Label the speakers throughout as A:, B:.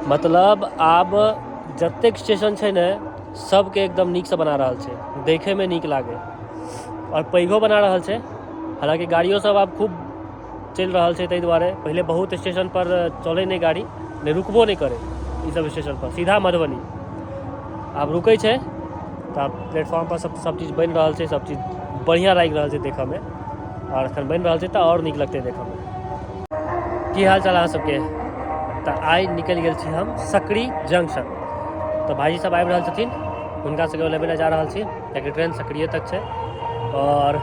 A: मतलब आब जतेक स्टेशन छै ने सबके एकदम नीकसँ बना रहल छै, देखैमे नीक लागै आओर पैघो बना रहल छै। हालाँकि गाड़ियो सब आब खूब चलि रहल छै, ताहि दुआरे पहिले बहुत स्टेशन पर चलै नहि गाड़ी, नहि रुकबो नहि करै ई सब स्टेशन पर, सीधा मधुबनी। आब रुकै छै तऽ आब प्लेटफॉर्म पर सब सब चीज बनि रहल छै, सब चीज बढ़िआँ लागि रहल छै देखऽमे, आओर एखन बनि रहल छै तऽ आओर नीक लगतै देखऽमे। की हाल चाल अहाँ सबके? तऽ आइ निकलि गेल छी हम सकरी जंक्शन। तऽ भाईजी सब आबि रहल छथिन, हुनका सबके लेबै लए जा रहल छी, कियाकि ट्रेन सकरीये तक छै। आओर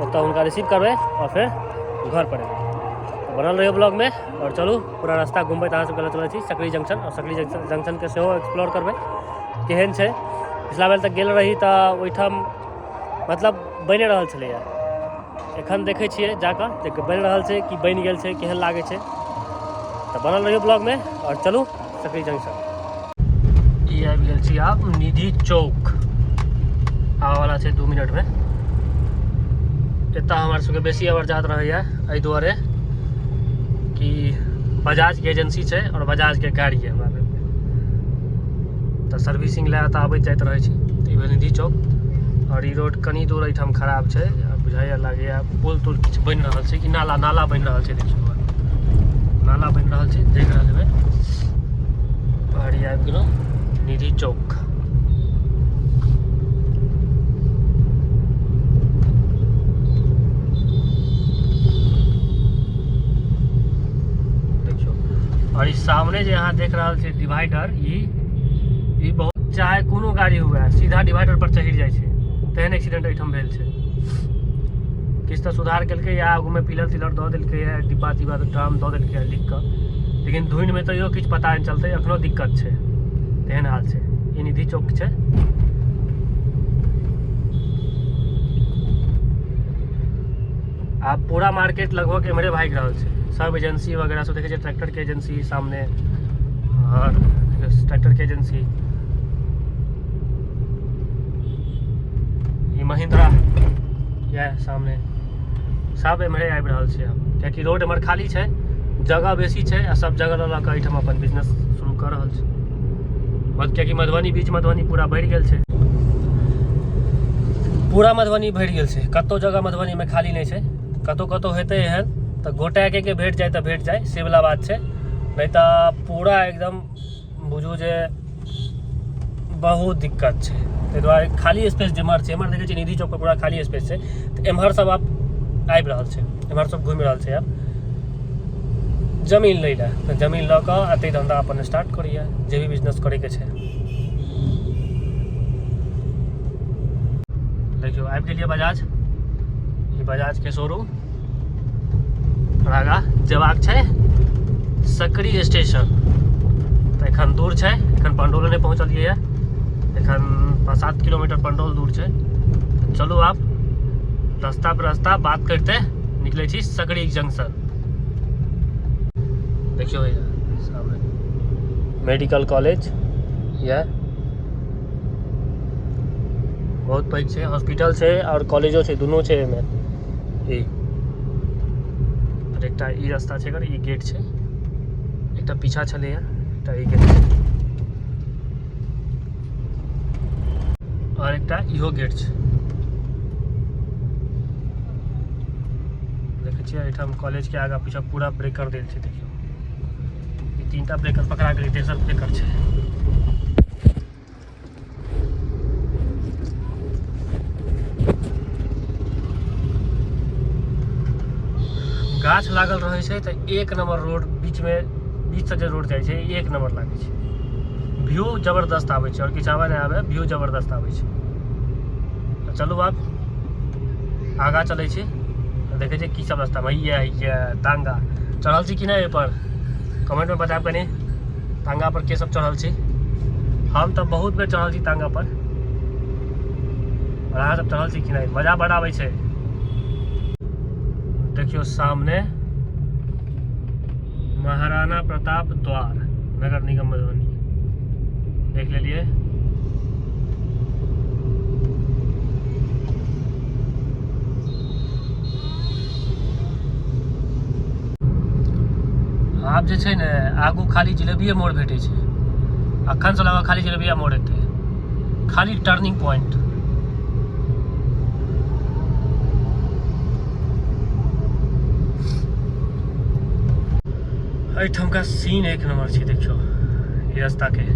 A: ओतऽ हुनका रिसीव करबै आओर फेर घर पर एबै। तऽ बनल रहियौ ब्लॉगमे आओर चलू पूरा रास्ता घुमबैत अहाँ सबके लऽ चलै छी सकरी जंक्शन। आओर सकरी जंक्शनके सेहो एक्सप्लोर करबै केहन छै। पिछला बेर तऽ गेल रही तऽ ओहिठाम मतलब बनि रहल छलैए, एखन देखै छियै जाकऽ जे बनि रहल छै कि बनि गेल छै, केहन लागै छै। तऽ बनल रहियौ ब्लॉगमे आओर चलू सकरी जंक्शन। ई आबि गेल छी आब निधि चौक, आबऽवला छै 2 मिनटमे। एतऽ हमर सबके बेसी अबर जात रहैए एहि दुआरे कि बजाजके एजेंसी छै आओर बजाजके गाड़ी यऽ हमरा लग, तऽ सर्विसिंग लए एतऽ आबैत जाइत रहै छी। ई भेल निधि चौक। आओर ई रोड कनि दूर एहिठाम खराब छै, बुझाइए लागैए पुल तुल किछु बनि रहल छै कि नाला नाला बनि रहल छै। देखियौ नाला बनि रहल छै, देख रहल हेबै। आओर ई आबि गेलहुँ निधि चौक। देखियौ और ई सामने जे अहाँ देख रहल छी डिवाइडर, ई बहुत चाहे कोनो गाड़ी हुए सीधा डिवाइडर पर चढ़ि जाइ छै, तेहन एक्सीडेंट एहिठाम भेल छै। किछु तऽ सुधार केलकै या आगूमे पिलर तिलर दऽ देलकै या डिब्बा तिब्बा ड्राम दऽ देलकै लिख कऽ, लेकिन धुनिमे तैयो किछु पता नहि चलतै, एखनो दिक्कत छै, तेहन हाल छै। ई निधि चौक छै। आब पूरा मार्केट लगभग एम्हरे भागि रहल छै, सब एजेंसी वगैरह सब देखै छियै, ट्रैक्टर के एजेंसी सामने और ट्रैक्टर के एजेंसी, ई महिंद्रा यह सामने, सब एम्हरे आबि रहल छै आब, कियाकि रोड एम्हर खाली छै, जगह बेसी छै आ सब जगह लऽ लऽ कऽ एहिठाम अपन बिजनेस शुरू कऽ रहल छै। कियाकि मधुबनी बीच मधुबनी पूरा भरि गेल छै, पूरा मधुबनी भरि गेल छै, कतहु जगह मधुबनीमे खाली नहि छै। कतहु कतहु हेतै एहन तऽ गोटाके के भेट जाय तऽ भेट जाय, से वला बात छै, नहि तऽ पूरा एकदम बुझू जे बहुत दिक्कत छै। ताहि दुआरे खाली स्पेस जेम्हर छै, एम्हर देखै छियै निधि चौकपर पूरा खाली स्पेस छै, तऽ एम्हर सब आब आबि रहल छै, एम्हर सब घुमि रहल छै आब जमीन लै लए। तऽ जमीन लऽ कऽ एतै धन्धा अपन स्टार्ट करैए, जे भी बिजनेस करैके छै। देखियौ आबि गेलियै बजाज, ई बजाजके शोरूम। आगाँ जेबाक छै सकरी स्टेशन, तऽ एखन दूर छै, एखन पंडौल नहि पहुँचलियै यऽ, एखन 5-7 किलोमीटर पंडौल दूर छै। चलू आब रास्ता पर रास्ता बात करिते निकलै छी सकरी जंक्शन। देखियौ सामने मेडिकल कॉलेज यऽ, बहुत पैघ छै, हॉस्पिटल छै आओर कॉलेजो छै, दुनू छै एहिमे। ई आओर एकटा ई रास्ता छै, एकर ई गेट छै, एकटा पीछा छलैया, एकटा ई गेट छै आओर एकटा इहो गेट छै। देखै छियै एहिठाम कॉलेज के आगा पीछा पूरा ब्रेकर देल छै। देखियौ ई 3टा ब्रेकर पकड़ा गेलै, तेसर ब्रेकर छै। गाछ लागल रहै छै तऽ एक नंबर रोड, बीचमे बीचसँ जे रोड जाइ छै एक नंबर लागै छै, व्यू जबरदस्त आबै छै। आओर किछु आबै नहि आबै, व्यू जबरदस्त आबै छै। तऽ चलू आब आगाँ चलै छी, देखै छी की सब रास्तामे। ये तांगा चढ़ल छी कि नहि एहिपर कमेंटमे बतायब कनि, तांगा पर के सब चढ़ल छी। हम तऽ बहुत बेर चढ़ल छी तांगा पर, और अहाँ सब चढ़ल छी कि नहि? मजा बड आबै छै। देखियौ सामने महाराणा प्रताप द्वार, नगर निगम मधुबनी, देख लेलिए। आब जे छै ने आगू खाली जिलेबिये मोड़ भेटै छै। अखन से लगा खाली जिलेबिया मोड़ एतै, खाली टर्निंग पॉइंट। एहिठामका सीन एक नंबर छै, देखियौ ई रास्ता के।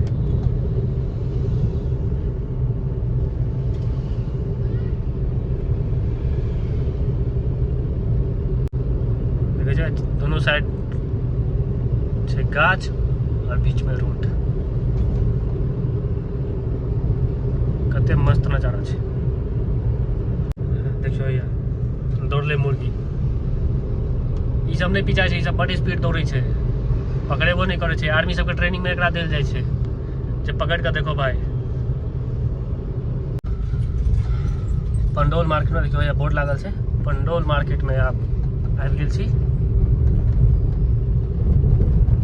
A: देखै छै दोनों साइड छै गाछ और बीच में रोड, कते मस्त नजारा छै। देखियौ या दौड़ले मुर्गी, ई सब नहि पीछा छै, ई सब बड स्पीड दौड़ै छै, पकड़ेबो नहि करै छै। आर्मी सबके ट्रेनिंग में एकरा देल जाइ छै जे पकड़ कऽ देखो भाई। पंडौल मार्केट में देखियौ बोर्ड लागल छै, पंडौल मार्केट में आप आबि गेल छी।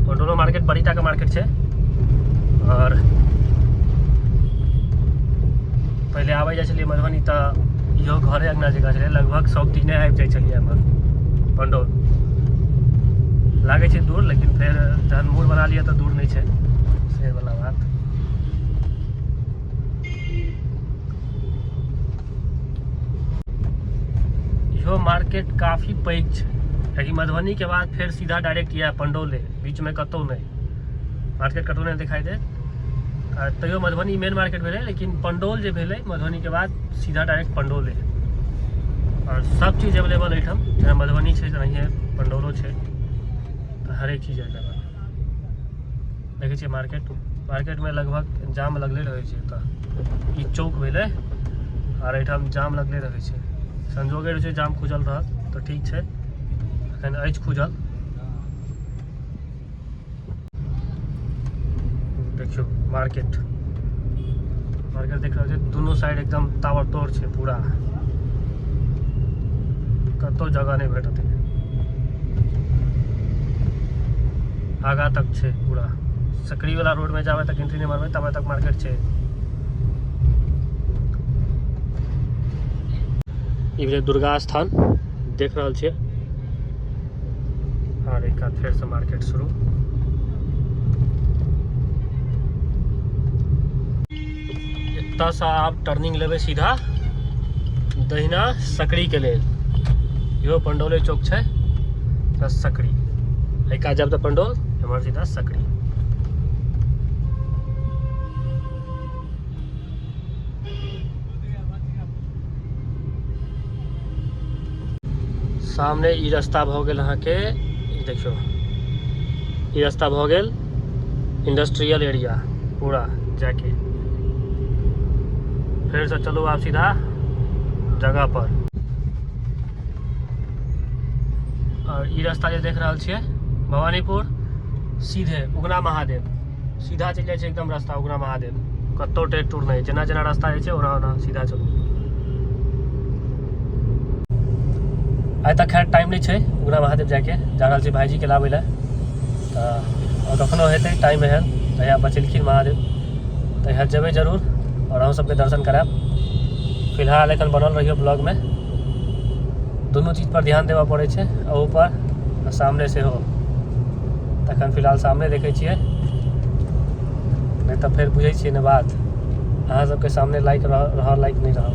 A: पंडौलो मार्केट बड़ी टाके मार्केट छै और पहिले आबै जाइ छलियै मधुबनी तऽ इहो घरे अङ्गना जकाँ छलै, लगभग सब दिने आबि जाइ छलियै एम्हर पंडौल। लागै छै दूर, लेकिन फेर जहन मूड बना लिअ तऽ दूर नहि छै, से वला बात। इहो मार्केट काफी पैघ छै, कियाकि मधुबनी के बाद फेर सीधा डायरेक्ट यऽ पंडौले, बीच में कतौ नहि मार्केट, कतौ नहि दिखाई देत। तैयो मधुबनी मेन मार्केट भेलै, लेकिन पंडौल जे भेलै मधुबनी के बाद सीधा डायरेक्ट पंडौले और सब चीज अवेलेबल एहिठाम। जेना मधुबनी छै तेनाहिए पंडौलो छै, तऽ हरेक चीज अवेलेबल। देखै छियै मार्केट, मार्केटमे लगभग जाम लगले रहै छै। तऽ ई चौक भेलै और एहिठाम जाम लगले रहै छै। संजोगे रहै छै जाम खुजल रहत तऽ ठीक छै, एखन अछि खुजल। देखियौ मार्केट, मार्केट देख रहल छै, दुनू साइड एकदम ताबड़तोड़ छै पूरा, कतौ जगह नहि भेटत। आगा तक छै पूरा, सकरी वाला रोड में जाबे तक एंट्री नहीं मारबै तबे तक मार्केट छै। ई भेलै दुर्गा स्थान, देख रहल छियै। आर एक कात फेरसँ मार्केट शुरू। एतऽसँ आब टर्निंग लेबै सीधा दहिना सकरी के लेल। इहो पंडौले चौक छै, तऽ सकरी एहि कात जायब तऽ पंडौल, एम्हर सीधा सकरी। सामने ई रास्ता भऽ गेल अहाँके, ई देखियौ ई रास्ता भऽ गेल इंडस्ट्रियल एरिया पूरा जाके। फेरसँ चलू आब सीधा जगह पर। और ई रास्ता जे देख रहल छियै भवानीपुर सीधे उगना महादेव सीधा चलि जाइ छै, एकदम रास्ता उगना महादेव, कतौ टेढ़ टूर नहि, जेना जेना रास्ता जाइ छै ओना ओना सीधा चलू। आइ तक खैर टाइम नहि छै उगना महादेव जाइके, जा रहल छी भाइजीके लाबै लए, तऽ कखनो हेतै टाइम एहन तहिया बचेलखिन महादेव तहिया जेबै जरूर और अहूँ सबके दर्शन करायब। फिलहाल एखन बनल रहियौ ब्लॉगमे। दुनू चीज पर ध्यान देबऽ पड़ै छै, अहू पर आ सामने सेहो। तखन फिलहाल सामने देखै छियै, नहि तऽ फेर बुझै छियै ने बात, अहाँ सबके सामने लाइक रह लाइक नहि रह,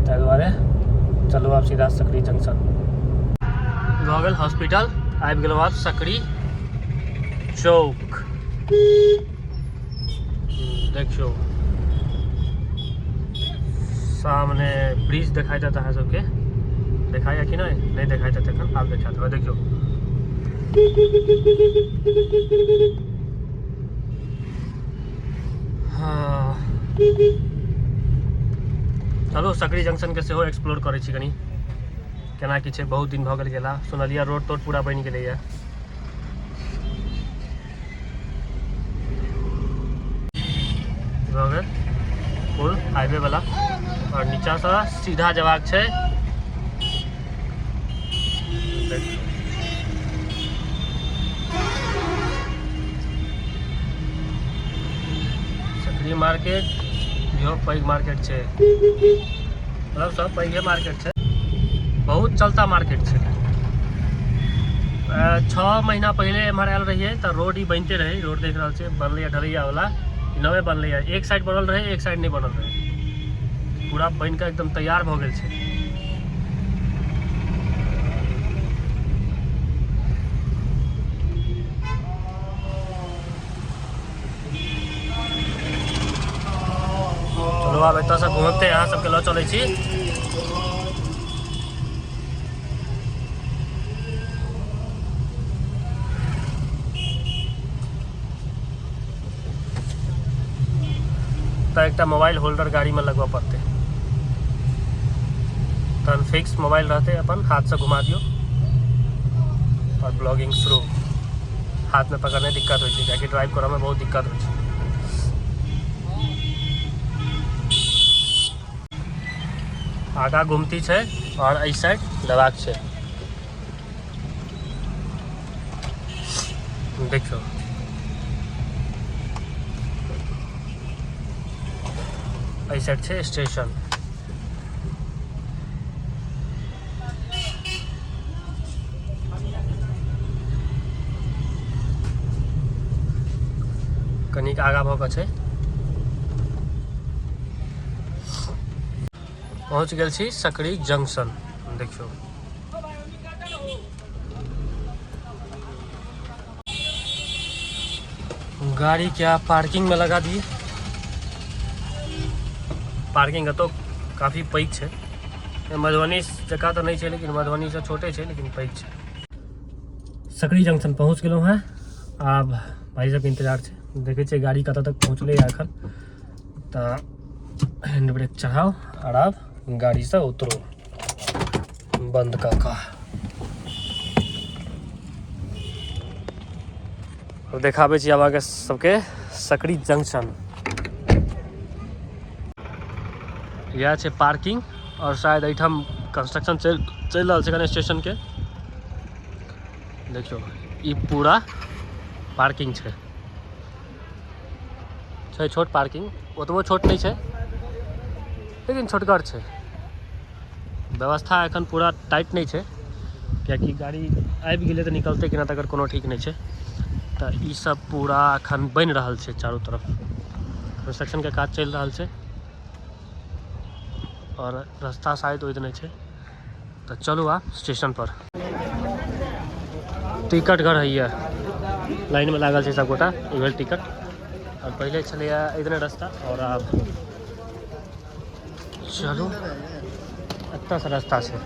A: ताहि दुआरे चलू आब सीधा सकरी जंक्शन। भऽ गेल हॉस्पिटल, आबि गेलहुँ आब सकरी चौक। देखियौ सामने ब्रिज देखाइ देत अहाँ सबके, देखाइए कि नहि? नहि देखाइ देत एखन, आब देखा देबै। देखियौ हाँ, चलू सकरी जंक्शनके सेहो एक्सप्लोर करै छी कनि, केना की छै। बहुत दिन भऽ गेल गेला, सुनलियै रोड तोड पूरा बनि गेलैए। भऽ गेल पुल हाईवे वाला और नीचाँसँ सीधा जेबाक छै। सकरी मार्केट इहो पैघ मार्केट छै, मतलब सब पैघे मार्केट छै, बहुत चलता मार्केट छै। 6 महीना पहिले एम्हर आयल रहियै तऽ रोड ई बनिते रहै। रोड देख रहल छियै, बनलैए ढलैया वाला, ई नवे बनलैए। एक साइड बनल रहै, एक साइड नहि बनल रहै। पूरा बनि कऽ एकदम तैयार भऽ गेल छै। चलू आब एतऽसँ घुमते अहाँ सबके लऽ चलै छी। तऽ एकटा मोबाइल होल्डर गाड़ीमे लगबऽ पड़तै, तहन फिक्स मोबाइल रहतै, अपन हाथसँ घुमा दियौ आओर ब्लॉगिंग शुरू। हाथमे पकड़ने दिक्कत होइ छै, कियाकि ड्राइव करऽमे बहुत दिक्कत होइ छै। आगा गुमती छै आओर एहि साइड लेबाक छै। देखियौ, एहि साइड छै स्टेशन। कनिक आगा भऽ कऽ छै। पहुँच गेल छी सकरी जंक्शन। देखियौ, गाड़ी क्या पार्किंग में लगा दी। पार्किंग एतौ काफी पैघ छै, मधुबनी जकाँ तऽ नहि छै, लेकिन मधुबनीसँ छोटे छै, लेकिन पैघ छै। सकरी जंक्शन पहुँच गेलहुँ हेँ। आब भाई सबके इंतजार छै। देखै छियै गाड़ी कतऽ तक पहुँचलै एखन। तऽ हैंड ब्रेक चढ़ाउ आओर आब गाड़ीसँ उतरू बंद कऽ कऽ। आब देखाबै छी आब अहाँके सबके सकरी जंक्शन। इएह छै पार्किंग आओर शायद एहिठाम कंस्ट्रक्शन चलि चलि रहल छै एखन स्टेशनके। देखियौ, ई पूरा पार्किंग छै छै छोट पार्किंग, ओतबो छोट नहि छै, लेकिन छोटगर छै। व्यवस्था एखन पूरा टाइट नहि छै, कियाकि गाड़ी आबि गेलै तऽ निकलतै केना, तकर कोनो ठीक नहि छै। तऽ ई सब पूरा एखन बनि रहल छै, चारू तरफ कंस्ट्रक्शनके काज चलि रहल छै आओर रास्ता शायद ओहि नहि छै। तऽ चलू आब स्टेशन पर। टिकट घर हैया, लाइनमे लागल छै सबगोटा। ई भेल टिकट। आओर पहिले छलैया इधरे रास्ता, आओर आब चलू एतऽसँ रास्ता छै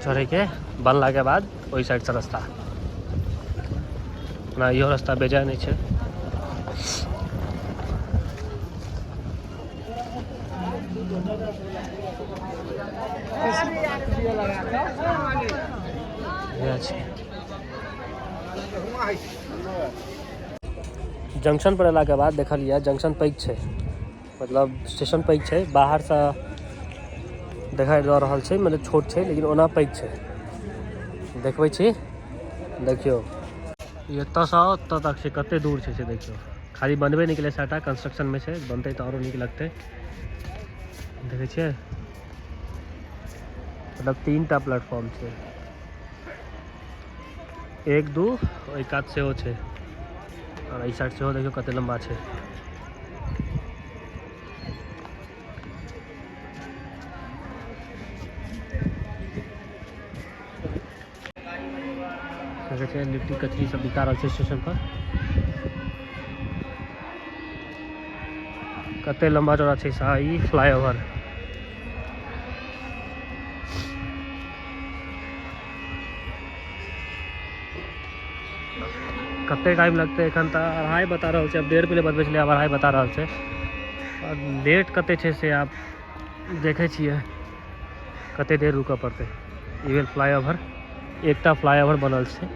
A: चढ़ैके। बनलाके बाद ओहि साइडसँ रास्ता। ओना इहो रास्ता बेजाय नहि छै। जंक्शन पर अयलाके बाद देखलियै जंक्शन पैघ छै, मतलब स्टेशन पैघ छै। बाहरसँ देखाइ दऽ रहल छै मतलब छोट छै, लेकिन ओना पैघ छै। देखबै छी, देखियौ, ई एतऽसँ ओतऽ तक छै, कते दूर छै से देखियौ। खाली बनबे नहि केलै, सभटा कंस्ट्रक्शनमे छै। बनतै तऽ आरो नीक लगतै। देखै छियै, मतलब 3 टा प्लेटफॉर्म छै, एक, दू, ओहि कात सेहो छै आओर एहि साइड सेहो। देखियौ कते लम्बा छै। देखै छियै, लिट्टी कचरी सब बिका रहल छै स्टेशन पर। कते लम्बा चौड़ा छै सा ई फ्लाईओवर। कते टाइम लगतै? एखन तऽ 2:30 बता रहल छै। आब 1:30 पहिले बतबै छलै, आब 2:30 बता रहल छै। आओर लेट कते छै से आब देखै छियै, कते देर रुकऽ पड़तै। ई भेल फ्लाईओवर। एकटा फ्लाईओवर बनल छै,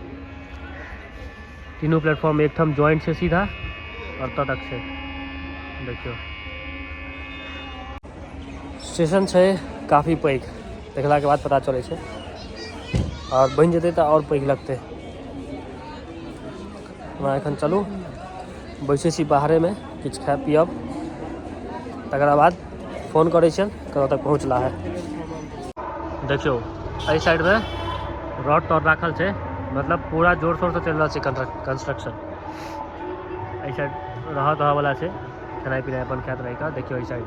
A: तीनू प्लेटफॉर्म एकठाम ज्वाइंट छै सीधा आओर ओतऽ तक छै। देखियौ, स्टेशन छै काफी पैघ, देखलाके बाद पता चलै छै। आओर बनि जेतै तऽ आओर पैघ लगतै। हमरा एखन चलू बैसै छी बाहरेमे, किछु खायब पियब, तकरा बाद फोन करै छियनि कतऽ तक पहुँचला है। देखियौ, एहि साइडमे रॉड तॉड राखल छै, मतलब पूरा जोर शोरसँ चलि रहल छै कंस्ट्रक्शन। एहि साइड रहऽ तहऽ वाला छै, खेनाइ पिनाइ अपन खाइत रहि कऽ। देखियौ एहि साइड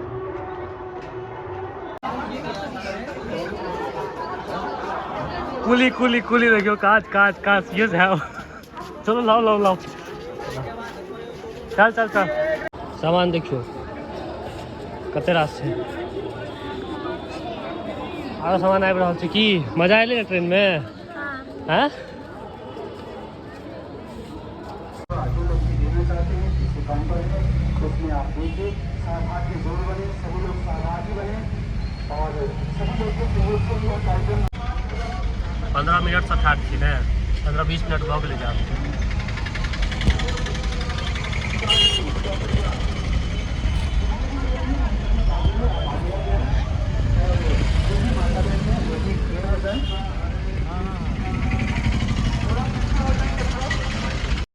A: कुली कुली कुली, देखियौ काज काज काज ये है। चलो लाओ लाओ लाओ, चल चल चल। सामान देखियौ कते रास छै, आरो सामान आबि रहल छै। की मजा एलै ने ट्रेनमे? हाँ।
B: जो लोग भी देना चाहते हैं जिससे काउंटर है उसमें आप दीजिए। सहभागी जरूर बने, सभी लोग सहभागी बने और सभी लोग के सहयोग से यह कार्यक्रम
A: 15 मिनटसँ ठाढ़ छी ने, 15-20 मिनट भऽ गेलै जाम।